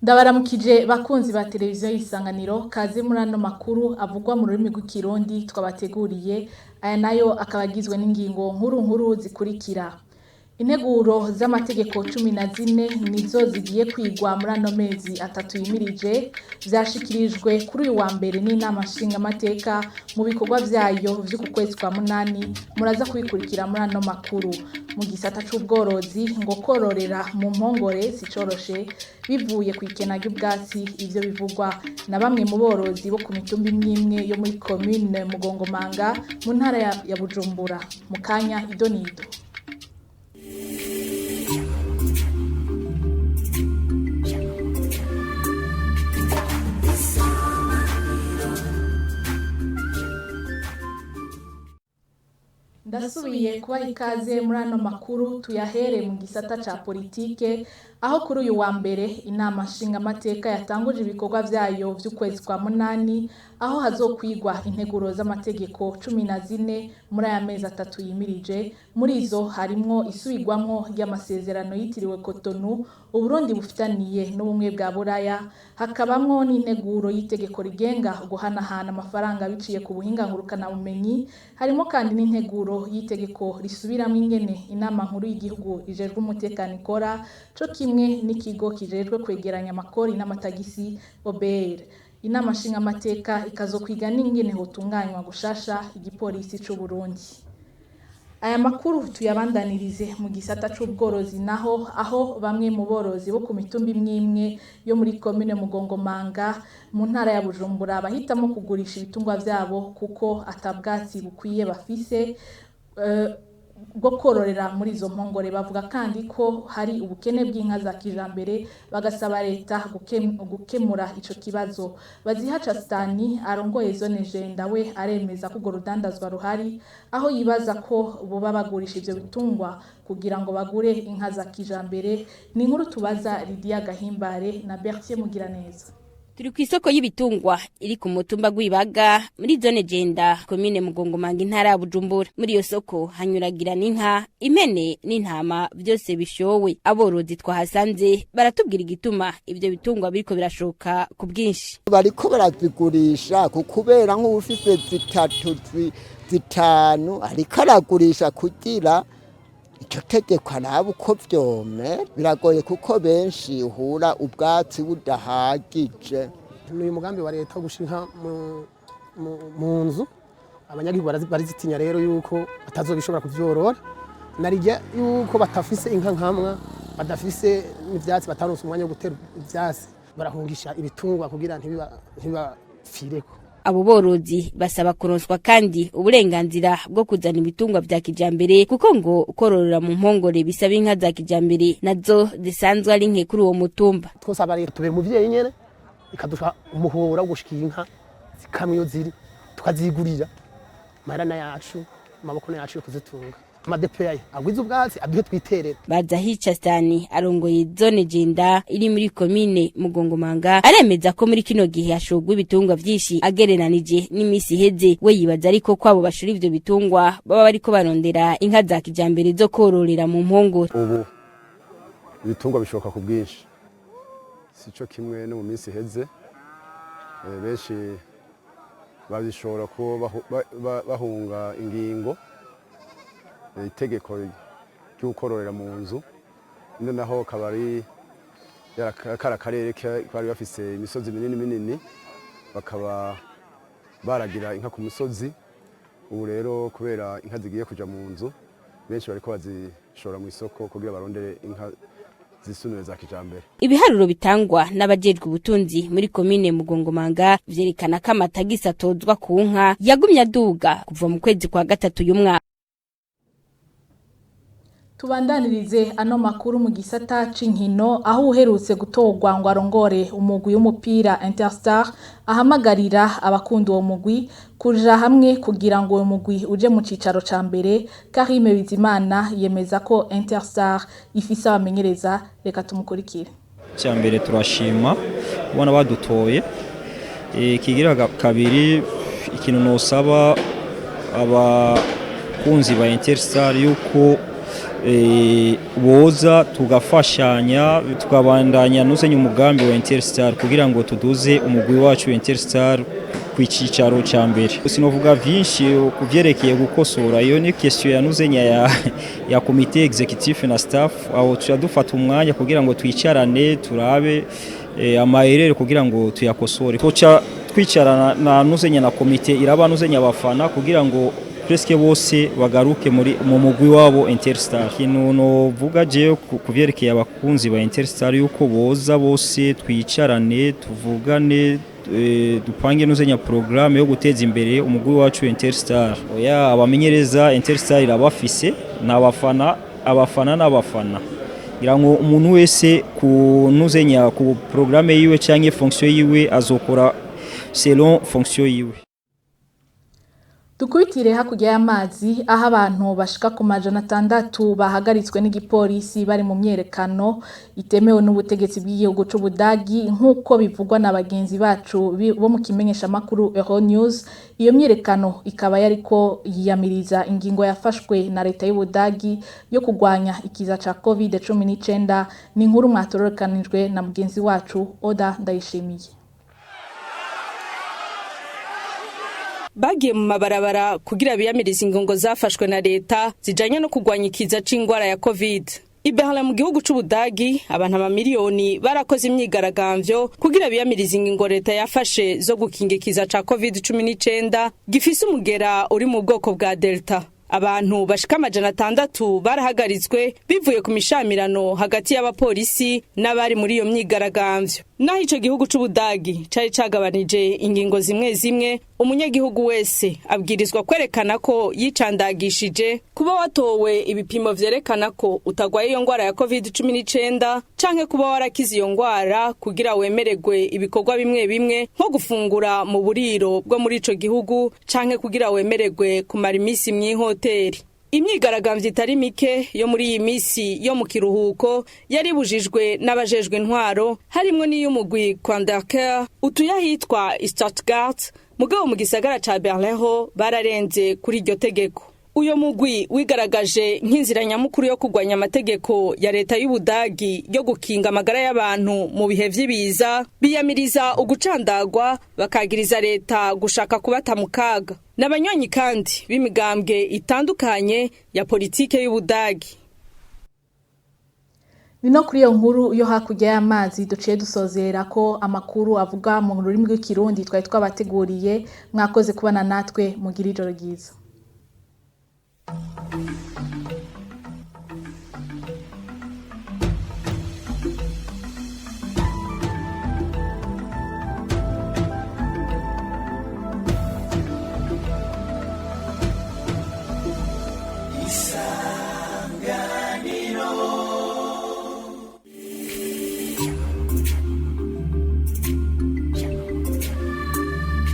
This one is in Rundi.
Ndabaramukije bakunzi ba televiziyo y'Isanganiro, kaze muri ano makuru avugwa mu rurimi rw'ikirundi twabateguriye. Aya nayo akaba agizwe n'ingingo nkuru nkuru zikurikira: Integuro z'amategeko 14 nizo zigiye kwigwa muri ano mezi 3 yimirije, vyashikirijwe kuri uyu wa mbere n'inama nshingamateka mu bikorwa vyayo vy'uku kwezi kwa munani. Muraza kubikurikira muri ano makuru. Mu gisata c'ubworozi, ngo kororera mu mpongore sicoroshe bivuye kw'ikena ry'ubwatsi. Ivyo bivugwa na bamwe mu borozi bo ku mitumba imwe imwe yo muri komine Mugongomanga mu ntara ya Bujumbura. Mu kanya idonido. Ndasubiye kubaha ikaze muri ano makuru, tuyahere mu gisata ca politike, aho kuri uyu wa mbere inama nshingamateka yatanguje ibikorwa vyayo vy'ukwezi kwa munani, aho hazokwigwa integuro z'amategeko 14 muri aya mezi 3 yimirije. Muri izo harimwo isubirwamwo ry'amasezerano yitiriwe Cotonou Uburundi bufitaniye n'ubumwe bwa Buraya, hakabamwo n'integuro y'itegeko rigenga guhanahana amafaranga biciye ku buhinga ngurukanabumenyi. Harimo kandi n'integuro y'itegeko risubiramwo ingene inama nkuru y'igihugu ijejwe umutekano ikora, co kimwe n'ikigo kijejwe kwegeranya amakori n'amatagisi OBR. Inama nshingamateka ikazokwiga n'ingene hotunganywa gushasha igipolisi c'u Burundi. Aya makuru tuyabandanirize mu gisata c'ubworozi naho, aho bamwe mu borozi bo ku mitumba imwe imwe yo muri komine Mugongomanga mu ntara ya Bujumbura bahitamo kugurisha ibitungwa vyabo kuko atabwatsi bukwiye bafise bwo kororera muri izo mpongore. Bavuga kandi ko hari ubukene bw'inka za kijambere, bagasaba leta gukemura ico kibazo. Bazihaca Stani arongoye zone Jenda we aremeza ko urwo rudandazwa ruhari, aho yibaza ko boba bagurisha ivyo bitungwa kugira ngo bagure inka za kijambere. Ni inkuru tubaza Lydia Gahimbare na Bertier Mugiraneza. Turi kw'isoko y'ibitungwa iri ku mutumba gw'Ibaga muri zone Jenda, komine Mugongomanga, intara ya Bujumbura. Muri iyo soko hanyuragirana inka, impene n'intama, vyose bishowe. Aborozi twahasanze baratubwira igituma ivyo bitungwa biriko birashoka ku bwinshi. Bariko barazigurisha kubera nk'uwufise 3 5 ariko aragurisha kugira ico tegeko arabe uko vyomera. Biragoye kuko benshi uhura ubwatsi budahagije. Ni uyu mugambi wa leta wo gushira inka mu nzu, abanyagihugu barizitinya rero yuko batazobishobora kuvyorora, narirya yuko batafise inka nkamwa, badafise n'ivyatsi, bataronse umwanya wo gutera ivyatsi, barahungisha ibitungwa kugira ntibibapfireko. Abo borozi basaba kuronswa kandi uburenganzira bwo kuzana ibitungwa vya kijambere, kuko ngo kororera mu mpongore bisaba inka za kijambere nazo zisanzwe ari nke kuri uwo mutumba. Twosaba leta tubera umuvyeyi nyene, ikaduha umuhora wo gushika inka zikamwe iyo ziri, tukazigurira amahera yacu, amaboko yacu yo kuzitunga. Amadepeya agwiza ubwatsi aduhe twiterera. Bazahica Stani arongoye zone Jenda iri muri komine Mugongomanga aremeza ko muri kino gihe hashogwa ibitungwa vyinshi agereranije n'imisi iheze. We yibaza ariko ko abo bashora ivyo bitungwa baba bariko barondera inka za kijambere zo kororera mu mpongore. Ubu ibitungwa bishoka ku bwinshi, sico kimwe no mu misi iheze. Benshi babishora ko bahunga ingingo itegeko ry'ukororera mu nzu. Ino naho kabari kara karere bari bafise imisozi minini minini, bakaba baragira inka ku musozi. Ubu rero kubera inka zigiye kuja mu nzu, benshi bariko bazishora mu isoko kugira barondere inka zisunuye za kijambere. Ibiharuro bitangwa n'abajejwe ubutunzi muri komine Mugongomanga vyerekana ko amatagisi atozwa ku nka yagumye aduga kuva mu kwezi kwa 3 y'umwaka. Tubandanirize ano makuru mu gisata c'inkino, aho uherutse gutorwa ngo arongore umugwi w'umupira Interstar ahamagarira abakunda uwo mugwi kuja hamwe kugira ngo uwo mugwi uje mu cicaro ca mbere. Karime Bizimana yemeza ko Interstar ifise abamenyereza. Reka tumukurikire. Icya mbere turashima ubona badutoye. Ikigira kabiri, ikintu nosaba abakunzi ba Interstar yuko boza tugafashanya, tukabandanya nuzenya umugambi wa Interstar kugira ngo tuduze umugwi wacu wa Interstar ku icicaro ca mbere. Sinovuga vyinshi kuvyerekeye gukosora, iyo ni question ya nuzenya ya comité exécutif na staff, aho tuca dufata umwanya kugira ngo twicarane turabe amaherere kugira ngo tuyakosore. Tuca twicarana na nuzenya na komite iraba nuzenya abafana kugira ngo presque bose bagaruke muri mu mugwi wabo Interstar. Ikintu novuga jewe kuvyerekeye abakunzi ba Interstar, yuko boza bose twicarane, tuvugane, dupange nuzenya programme yo guteza imbere umugwi wacu Interstar. Oya, abamenyereza Interstar irabafise, n'abafana, abafana n'abafana, ngira ngo umuntu wese ku nuzenya ku programme yiwe canke fonction yiwe azokora selon fonction yiwe. Dukubitire hakurya y'amazi, aho abantu bashika ku 600 bahagaritswe n'igipolisi bari mu myerekano itemewe n'ubutegetsi bw'igihugu c'Ubudagi, nk'uko bivugwa na bagenzi bacu bo mu kimenyeshamakuru Euronews. Iyo myerekano ikaba yariko yiyamiriza ingingo yafashwe na leta y'Ubudagi yo kugwanya ikiza ca COVID-19. Ni inkuru mwatororokanijwe na mugenzi wacu Oda Ndayishimiye. Bagiye mu mabarabara kugira biyamirize ingingo zafashwe na leta zijanye no kugwanya ikiza c'ingwara ya COVID. I Berlin mu gihugu c'Ubudagi, abantu amamiliyoni barakoze imyigaragambyo kugira biyamirize ingingo leta yafashe zo gukinga ikiza ca COVID-19 gifise umugera uri mu bwoko bwa Delta. Abantu bashika 600 barahagaritswe bivuye ku mishamirano hagati y'abapolisi n'abari muri iyo myigaragambyo. Naho ico gihugu c'Ubudagi cari cagabanije ingingo zimwe zimwe, umunyagihugu wese abwirizwa kwerekana ko yicandagishije, kuba watowe ibipimo vyerekana ko utagwaye iyo ngwara ya COVID-19 canke kuba warakize iyo ngwara kugira wemererwe ibikorwa bimwe bimwe nko gufungura mu buriro bwo muri ico gihugu canke kugira wemererwe kumara imisi mw'ihoteri. Imyigaragambyo itari mike yo muri iyi misi yo mu kiruhuko yaribujijwe n'abajejwe intwaro, harimwo n'iy'umugwi Kwandaker utuye ahitwa Stuttgart, mugabo mu gisagara ca Berlin ho bararenze kuri iryo tegeko. Uyo mugwi wigaragaje nk'inzira nyamukuru yo kugwanya amategeko ya leta y'Ubudagi yo gukinga amagara y'abantu mu bihe vy'ibiza, biyamiriza ugucandagwa, bakagiriza leta gushaka kubata mu kaga. N'abanywanyi kandi b'imigambwe itandukanye ya politike y'Ubudagi. Ni no kuri iyo nkuru yo hakurya y'amazi duciye dusozera ko amakuru avuga mu rurimi rw'Ikirundi twari twabateguriye. Mwakoze kubana natwe, mugira ijoro ryiza.